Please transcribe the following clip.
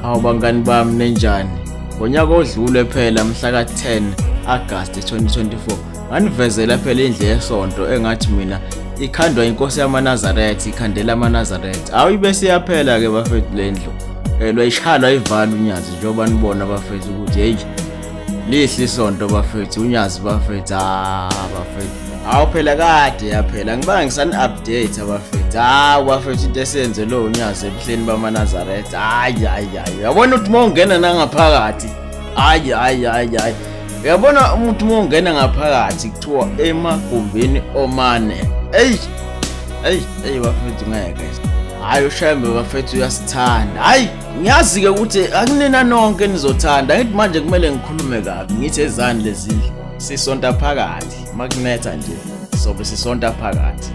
Hawu bangani bami ninjani? Ngonyaka odlule phela mhla ka-10 Agasti 2024 nganivezela phela indlu yesonto engathi mina ikhandwa inkosi yamaNazaretha ikhandela amaNazaretha. Hawu ibe siyaphela ke bafethu le ndlu. Eh lwayishaya lwayivala unyazi njengoba nibona bafethu ukuthi hey lihle isonto bafethu unyazi bafethu ah bafethu hawu phela kade yaphela ngiba ngisani-update abafethu hawu bafethu into esenze lo unyazi ebuhleni bamanazaretha hayi hayi hayi uyabona ukuthi uma ungena nangaphakathi hayi hayi hayi hayi uyabona umuntu uma ungena ngaphakathi kuthiwa emagumbini omane eyi eyi eyi bafethu ngeke hhayi ushembe bafethu uyasithanda hhayi Ngiyazi-ke ukuthi akunina nonke nizothanda ngithi manje kumele ngikhulume kabi ngithi ezani lezindlu sisonta phakathi makunetha nje sobe sisonta phakathi.